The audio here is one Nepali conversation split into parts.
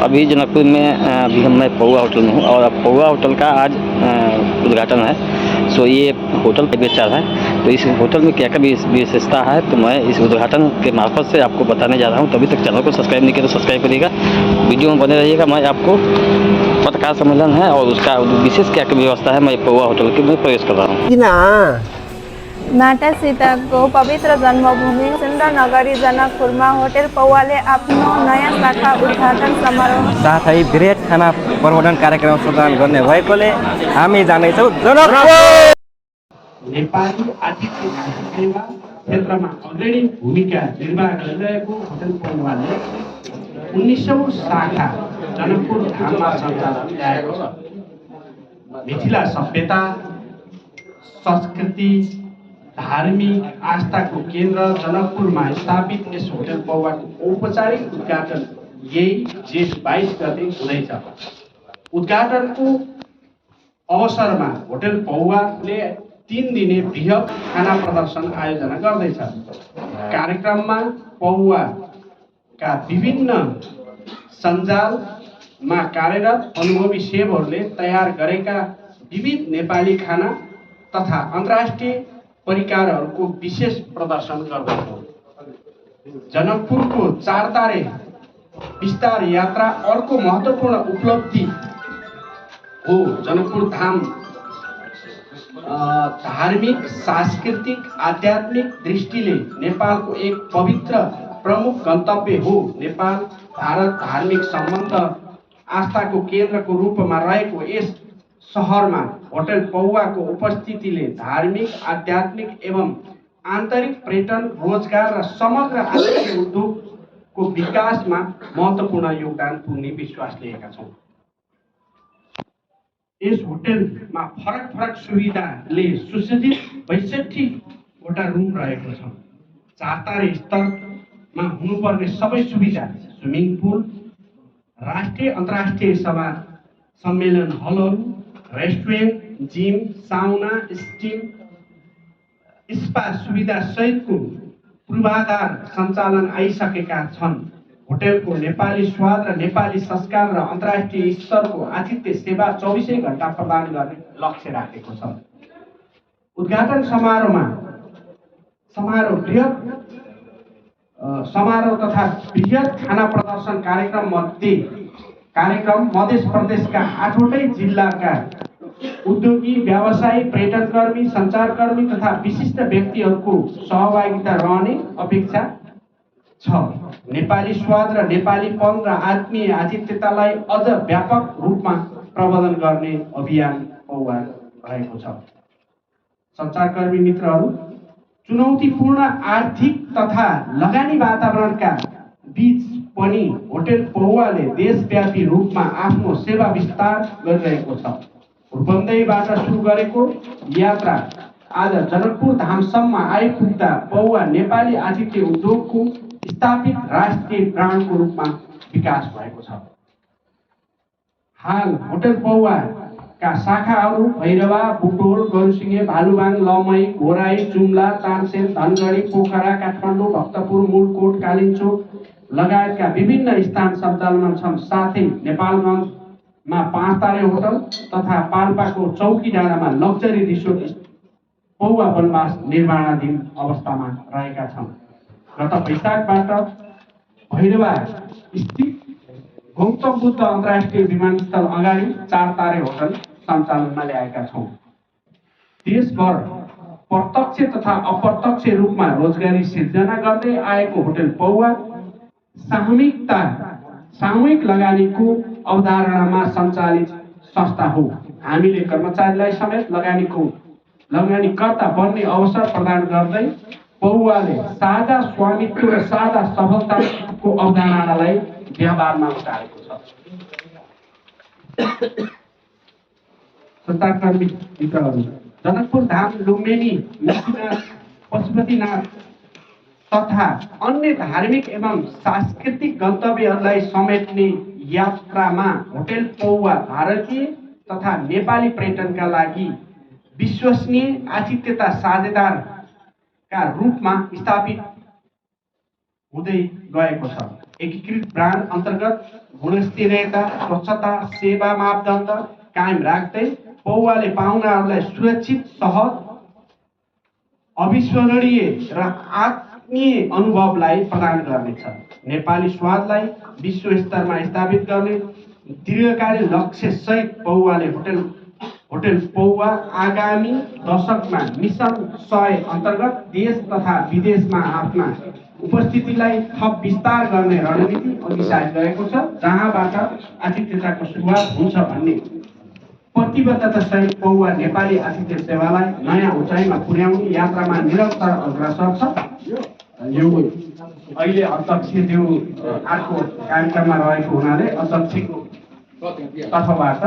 अभी जनकपुर में अभी मैं पौवा होटल में हूँ और अब पौवा होटल का आज उद्घाटन है। सो ये होटल बेचा है, तो इस होटल में क्या क्या विशेषता है तो मैं इस उद्घाटन के मार्फत से आपको बताने जा रहा हूँ। तभी तक चैनल को सब्सक्राइब नहीं किया तो सब्सक्राइब करिएगा, वीडियो में बने रहिएगा। मैं आपको पत्रकार सम्मेलन है और उसका विशेष क्या क्या व्यवस्था है, मैं पौवा होटल के में प्रवेश कर रहा हूँ। माता सीताको पवित्र जन्मभूमि सुन्दरनगरी जनकपुरमा होटल पौवाले आफ्नो नयाँ शाखा उद्घाटन समारोह साथै ग्रेट खाना प्रवर्धन कार्यक्रम सञ्चालन गर्ने भएकोले हामी जानेछौँ जनकपुर। नेपाली आतिथ्य सेवा क्षेत्रमा अग्रणी भूमिका निर्वाह गरिरहेको होटल पौवाले 19औं शाखा जनकपुर धाममा सञ्चालन ल्याएको छ। मिथिला सभ्यता, संस्कृति, धार्मिक आस्थाको केन्द्र जनकपुरमा स्थापित यस होटल पौवाको औपचारिक उद्घाटन यही जेठ 22 गते हुँदैछ। उद्घाटनको अवसरमा होटल पौवाले 3 दिने बृहत खाना प्रदर्शन आयोजना गर्दैछ। कार्यक्रममा पौवाका विभिन्न सञ्जालमा कार्यरत अनुभवी सेफहरूले तयार गरेका विविध नेपाली खाना तथा अन्तर्राष्ट्रिय परिकारहरूको विशेष प्रदर्शन गर्दछ। जनकपुरको 4 तारे विस्तार यात्रा अर्को महत्त्वपूर्ण उपलब्धि हो। जनकपुर धाम धार्मिक, सांस्कृतिक, आध्यात्मिक दृष्टिले नेपालको एक पवित्र प्रमुख गन्तव्य हो। नेपाल भारत धार्मिक सम्बन्ध आस्थाको केन्द्रको रूपमा रहेको यस सहरमा होटल पौवाको उपस्थितिले धार्मिक, आध्यात्मिक एवं आन्तरिक पर्यटन, रोजगार र समग्र आर्थिक उद्योगको विकासमा महत्त्वपूर्ण योगदान पुग्ने विश्वास लिएका छौँ। यस होटलमा फरक फरक सुविधाले सुसज्जित 62वटा रुम रहेको छ। 4 तारे स्तरमा हुनुपर्ने सबै सुविधा, स्विमिङ पुल, राष्ट्रिय अन्तर्राष्ट्रिय सभा सम्मेलन हलहरू, रेस्टुरेन्ट, जिम, साउना, स्टिम, स्पा सुविधा सहितको पूर्वाधार सञ्चालन आइसकेका छन्। होटलको नेपाली स्वाद र नेपाली संस्कार र अन्तर्राष्ट्रिय स्तरको आतिथ्य सेवा 24 घण्टा प्रदान गर्ने लक्ष्य राखेको छ। उद्घाटन समारोह तथा बृहत खाना प्रदर्शन कार्यक्रम मध्य प्रदेशका 8वटै जिल्लाका उद्योगी, व्यवसायी, पर्यटनकर्मी, सञ्चारकर्मी तथा विशिष्ट व्यक्तिहरूको सहभागिता रहने अपेक्षा छ। नेपाली स्वाद र नेपालीपन र आत्मीय आतिथ्यतालाई अझ व्यापक रूपमा प्रवर्धन गर्ने अभियान पौवा रहेको छ। सञ्चारकर्मी मित्रहरू, चुनौतीपूर्ण आर्थिक तथा लगानी वातावरणका बीच पनि होटल पौवाले देशव्यापी रूपमा आफ्नो सेवा विस्तार गरिरहेको छ। रूपन्देहीबाट सुरु गरेको यात्रा आज जनकपुर धामसम्म आइपुग्दा पौवा नेपाली आतिथ्य उद्योगको स्थापित राष्ट्रिय ब्रान्डको रूपमा विकास भएको छ। हाल होटल पौवाका शाखाहरू भैरवा, बुटोल, गरुसिंहे, भालुबाङ, लमई, घोराई, जुम्ला, तानसेन, धनगढी, पोखरा, काठमाडौँ, भक्तपुर, मुलकोट, कालिन्चोक लगायतका विभिन्न स्थान सञ्चालनमा छन्। साथै नेपालगञ्जमा 5 तारे होटल तथा पाल्पाको चौकी डाँडामा लग्जरी रिसोर्ट पौवा वनवास निर्माणाधीन अवस्थामा रहेका छन्। गत वैशाखबाट भैरवा स्थित गौतम बुद्ध अन्तर्राष्ट्रिय विमानस्थल अगाडि 4 तारे होटल सञ्चालनमा ल्याएका छौँ। देशभर प्रत्यक्ष तथा अप्रत्यक्ष रूपमा रोजगारी सिर्जना गर्दै आएको होटल पौवा सामूहिक लगानीको अवधारणामा सञ्चालित संस्था हो। हामीले कर्मचारीलाई समेत लगानीकर्ता बन्ने अवसर प्रदान गर्दै पौवाले साझा स्वामित्व र साझा सफलताको अवधारणालाई व्यवहारमा उतारेको छ। सञ्चारकर्मी मित्रहरू, जनकपुर धाम, लुम्बिनी, पशुपतिनाथ तथा अन्य धार्मिक एवं सांस्कृतिक गन्तव्यहरूलाई समेट्ने यात्रामा होटल पौवा भारतीय तथा नेपाली पर्यटनका लागि विश्वसनीय आतिथ्यता साझेदारका रूपमा स्थापित हुँदै गएको छ। एकीकृत ब्रान्ड अन्तर्गत गुणस्थिरता, स्वच्छता, सेवा मापदण्ड कायम राख्दै पौवाले पाहुनाहरूलाई सुरक्षित, सहज, अविस्मरणीय र आत्मीय अनुभवलाई प्रदान गर्नेछ। नेपाली स्वादलाई विश्व स्तरमा स्थापित गर्ने दीर्घकालीन लक्ष्य सहित पौवाले होटल पौवा आगामी दशकमा मिसन 100 अन्तर्गत देश तथा विदेशमा आफ्ना उपस्थितिलाई थप विस्तार गर्ने रणनीति अघि साथ गरेको छ, जहाँबाट आतिथ्यताको सुरुवात हुन्छ भन्ने प्रतिबद्धता सहित पौवा नेपाली आतिथ्य सेवालाई नयाँ उचाइमा पुर्याउने यात्रामा निरन्तर अग्रसर छ। यो अहिले अध्यक्षज्यू अर्को कार्यक्रममा रहेको हुनाले अध्यक्षको तर्फबाट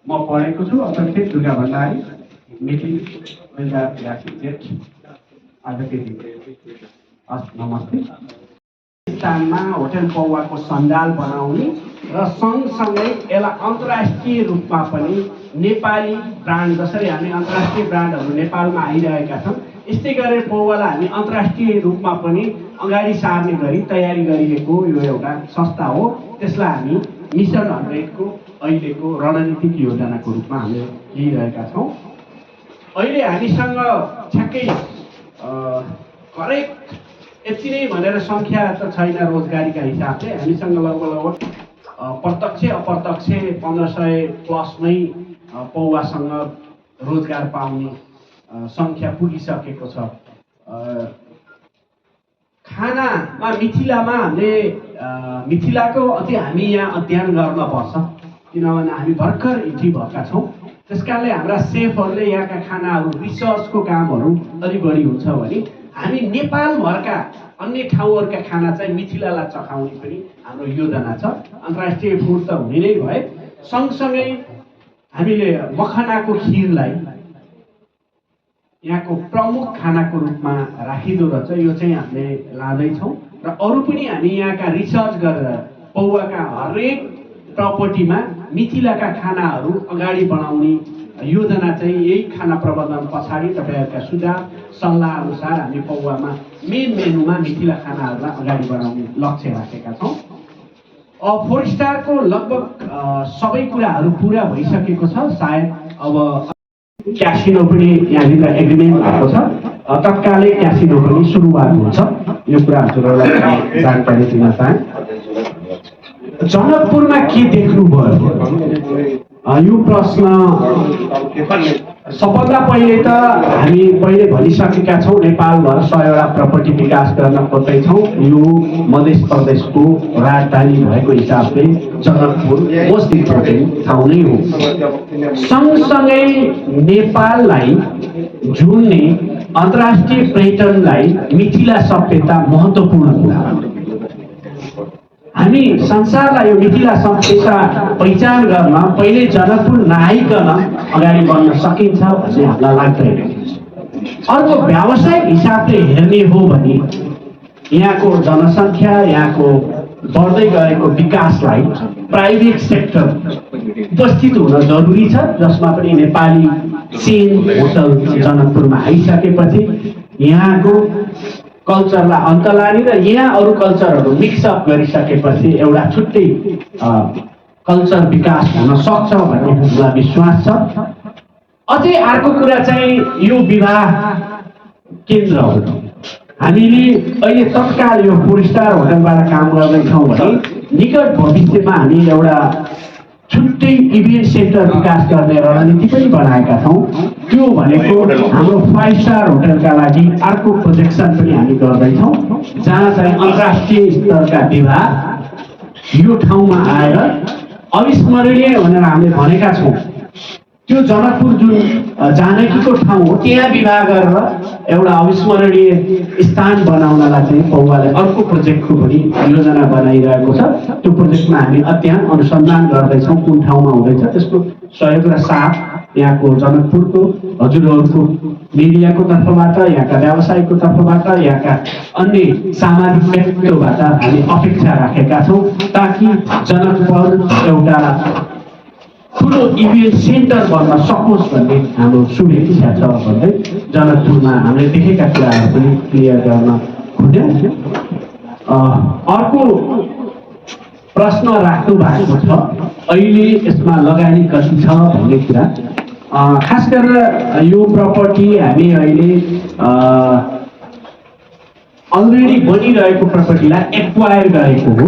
म पढेको छु। अध्यक्ष दुर्गा भण्डारी, मिटिङ 2083 जेठ आजकै नमस्ते। स्थानमा होटल पौवाको सञ्जाल बनाउने र सँगसँगै यसलाई अन्तर्राष्ट्रिय रूपमा पनि नेपाली ब्रान्ड, जसरी हामी अन्तर्राष्ट्रिय ब्रान्डहरू नेपालमा आइरहेका छन्, यस्तै गरेर पौवालाई हामी अन्तर्राष्ट्रिय रूपमा पनि अगाडि सार्ने गरी तयारी गरिएको यो एउटा संस्था हो। त्यसलाई हामी मिसन 100 को अहिलेको रणनीतिक योजनाको रूपमा हामीले लिइरहेका छौँ। अहिले हामीसँग ठ्याक्कै करेक्ट यति नै भनेर सङ्ख्या त छैन रोजगारीका हिसाबले, हामीसँग लगभग प्रत्यक्ष अप्रत्यक्ष 1500 प्लस नै पौवासँग रोजगार पाउने सङ्ख्या पुगिसकेको छ। खानामा मिथिलामा हामीले मिथिलाको अझै हामी यहाँ अध्ययन गर्न पर्छ, किनभने हामी भर्खर इन्ट्री भएका छौँ। त्यसकारणले हाम्रा सेफहरूले यहाँका खानाहरू रिसर्चको कामहरू अलि बढी हुन्छ भने हामी नेपालभरका अन्य ठाउँहरूका खाना चाहिँ मिथिलालाई चखाउने पनि हाम्रो योजना छ। अन्तर्राष्ट्रिय फुड त हुने नै भए सँगसँगै हामीले मखनाको खिरलाई यहाँको प्रमुख खानाको रूपमा राखिदो रहेछ, यो चाहिँ हामीले लाँदैछौँ। र अरू पनि हामी यहाँका रिसर्च गरेर पौवाका हरेक प्रपर्टीमा मिथिलाका खानाहरू अगाडि बढाउने योजना चाहिँ यही खाना प्रबन्धन पछाडि तपाईँहरूका सुझाव सल्लाह अनुसार हामी पौवामा मेन मेनुमा मिथिला खानाहरूलाई अगाडि बढाउने लक्ष्य राखेका छौँ। 4 स्टारको लगभग सबै कुराहरू पुरा भइसकेको छ। सायद अब क्यासिनो पनि यहाँनिर एग्रिमेन्ट भएको छ, तत्कालै क्यासिनो पनि सुरुवात हुन्छ। यो कुरा हजुरहरूलाई जानकारी दिन चाहे। जनकपुरमा के देख्नुभयो यो प्रश्न सबभन्दा पहिले त हामी पहिले भनिसकेका छौँ, नेपालभर 100वटा प्रपर्टी विकास गर्न खोज्दैछौँ। यो मध्य प्रदेशको राजधानी भएको हिसाबले जनकपुर मोस्ट इम्पोर्टेन्ट ठाउँ नै हो। सँगसँगै नेपाललाई जोड्ने अन्तर्राष्ट्रिय पर्यटनलाई मिथिला सभ्यता महत्त्वपूर्ण कुरा हो। हामी संसारलाई यो मिथिला सभ्यता पहिचान गर्न पहिले जनकपुर नआइकन अगाडि बढ्न सकिन्छ भन्ने हामीलाई लाग्दैन। अर्को व्यावसायिक हिसाबले हेर्ने हो भने यहाँको जनसङ्ख्या, यहाँको बढ्दै गएको विकासलाई प्राइभेट सेक्टर उपस्थित हुन जरुरी छ, जसमा पनि नेपाली चेन होटल जनकपुरमा आइसकेपछि यहाँको कल्चरलाई अन्त लाने र यहाँ अरू कल्चरहरू मिक्सअप गरिसकेपछि एउटा छुट्टै कल्चर विकास हुन सक्छ भन्ने हामीलाई विश्वास छ। अझै अर्को कुरा चाहिँ यो विवाह केन्द्र हो। हामीले अहिले तत्काल यो 4 स्टार होटलबाट काम गर्दैछौँ भने निकट भविष्यमा हामी एउटा छुट्टै इभेन्ट सेन्टर विकास गर्ने रणनीति पनि बनाएका छौँ। त्यो भनेको हाम्रो 5 स्टार होटलका लागि अर्को प्रोजेक्सन पनि हामी गर्दैछौँ, जहाँ चाहिँ अन्तर्राष्ट्रिय स्तरका विवाह यो ठाउँमा आएर अविस्मरणीय भनेर हामीले भनेका छौँ। त्यो जनकपुर जुन जानकीको ठाउँ हो, त्यहाँ विवाह गरेर एउटा अविस्मरणीय स्थान बनाउनलाई चाहिँ पौवाले अर्को प्रोजेक्टको पनि योजना बनाइरहेको छ। त्यो प्रोजेक्टमा हामी अध्ययन अनुसन्धान गर्दैछौँ, कुन ठाउँमा हुँदैछ। त्यसको सहयोग र साथ यहाँको जनकपुरको हजुरहरूको मिडियाको तर्फबाट, यहाँका व्यवसायको तर्फबाट, यहाँका अन्य सामाजिक व्यक्तित्वबाट हामी अपेक्षा राखेका छौँ, ताकि जनकपुर एउटा ठुलो इभेन्ट सेन्टर बन्न सकोस् भन्ने हाम्रो शुभेच्छा छ भन्दै जनकपुरमा हामीले देखेका कुराहरू पनि क्लियर गर्न खोज्यौँ। अर्को प्रश्न राख्नु भएको छ अहिले यसमा लगानी कति छ भन्ने कुरा। खास गरेर यो प्रपर्टी हामी अहिले अलरेडी बनिरहेको प्रपर्टीलाई एक्वायर गरेको हो।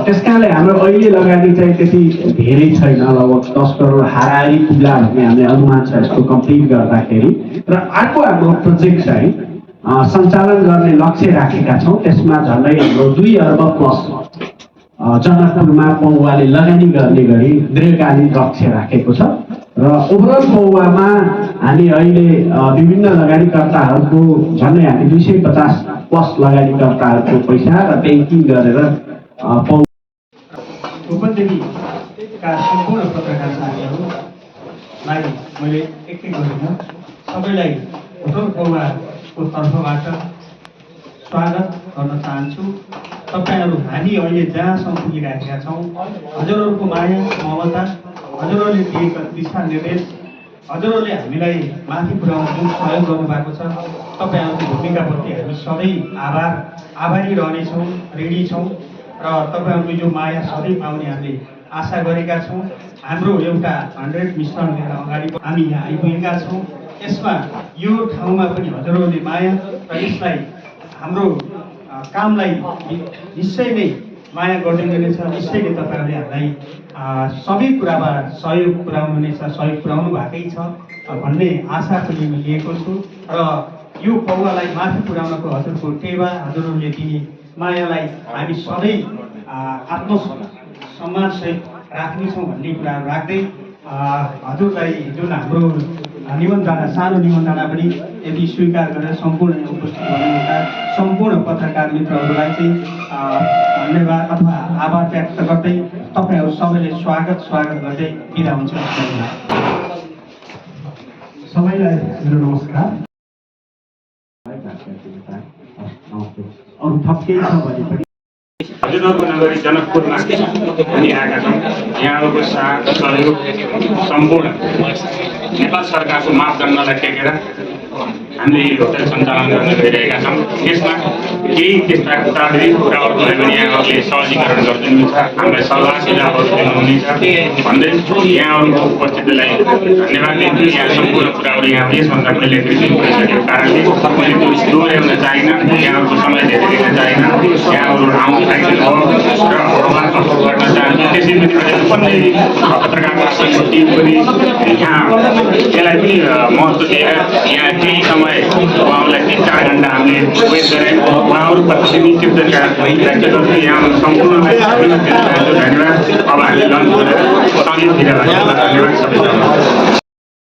त्यस कारणले हाम्रो अहिले लगानी चाहिँ त्यति धेरै छैन, लगभग 10 करोड हाराहारी पुग्ला भन्ने हामीले अनुमान छ यसको कम्प्लिट गर्दाखेरि। र अर्को हाम्रो प्रोजेक्ट चाहिँ सञ्चालन गर्ने लक्ष्य राखेका छौँ, त्यसमा झन्डै हाम्रो 2 अर्ब प्लस जनकपुरमा पौवाले लगानी गर्ने गरी दीर्घकालीन लक्ष्य राखेको छ। र ओभरअल पौवामा हामी अहिले विभिन्न लगानीकर्ताहरूको झन्डै हामी 250 प्लस लगानीकर्ताहरूको पैसा र ब्याङ्किङ गरेर उपत्यका सम्पूर्ण पत्रकार साथीहरूलाई मैले एक गरिदिन सबैलाई होटल पौवाको तर्फबाट स्वागत गर्न चाहन्छु। तपाईहरू हामी अहिले जहाँसम्म पुगिरहेका छौँ, हजुरहरूको माया ममता, हजुरहरूले दिएका दिशानिर्देश, हजुरहरूले हामीलाई माथि पुर्याउन जुन सहयोग गर्नुभएको छ, तपाईँहरूको भूमिकाप्रति हामी सधैँ आभारी रहनेछौँ, ऋणी छौँ। र तपाईँहरूको यो माया सधैँ पाउने हामीले आशा गरेका छौँ। हाम्रो एउटा 100 मिशन लिएर अगाडि हामी यहाँ आइपुगेका छौँ। यसमा यो ठाउँमा पनि हजुरहरूले माया र यसलाई हाम्रो कामलाई निश्चय नै माया गरिदिनुहुनेछ। निश्चय नै तपाईँहरूले हामीलाई सबै कुरामा सहयोग पुर्याउनुहुनेछ, सहयोग पुर्याउनु भएकै छ भन्ने आशा पनि लिएको छु। र यो पौवालाई माथि पुर्याउनको हजुरको टेवा, हजुरहरूले दिने मायालाई हामी सधैँ आत्मसम्मानसहित राख्नेछौँ भन्ने कुराहरू राख्दै हजुरलाई जुन हाम्रो निमन्त्रणा, सानो निमन्त्रणा पनि यदि स्वीकार गरेर सम्पूर्ण उपस्थित हुनुहुँदा सम्पूर्ण पत्रकार मित्रहरूलाई चाहिँ धन्यवाद अथवा आभार व्यक्त गर्दै तपाईँहरू सबैले स्वागत गर्दै बिदा हुन्छ। सबैलाई मेरो नमस्कार। अरू थप केही छ भने पनि हजुरहरूको नगरी जनकपुरमा हामी आएका छौँ। यहाँहरूको साथ सहयोग सम्पूर्ण नेपाल सरकारको मापदण्डलाई टेकेर हामीले यो होटल सञ्चालन गर्न गइरहेका छौँ। यसमा केही त्यस्ता प्राविधिक कुराहरू भयो भने यहाँहरूले सहजीकरण गरिदिनुहुन्छ, हामीलाई सल्लाह सुझावहरू दिनुहुनेछ भन्दै यहाँहरूको उपस्थितिलाई धन्यवाद दिन्छु। यहाँ सम्पूर्ण कुराहरू यहाँ यसभन्दा पहिले दिनु भइसकेको कारणले मैले त्यो दोहोऱ्याउन चाहिनँ, यहाँहरूको समय धेरै दिन चाहिनँ। यहाँहरू आउनु थालिदिनु भयो र आभार व्यक्त गर्न चाहन्छु। त्यसै पनि अन्य पत्रकारको टिम पनि यहाँ यसलाई पनि महत्त्व दिएर यहाँ केही समय उहाँहरूलाई 3-4 घन्टा हामीले वेट गरेँ। उहाँहरूप्रति निश्चितता व्यक्त गर्छु। यहाँ सम्पूर्णलाई धन्यवाद। अब हामीले लन्च गरेर सँगै फिरेर धन्यवाद सबैजना।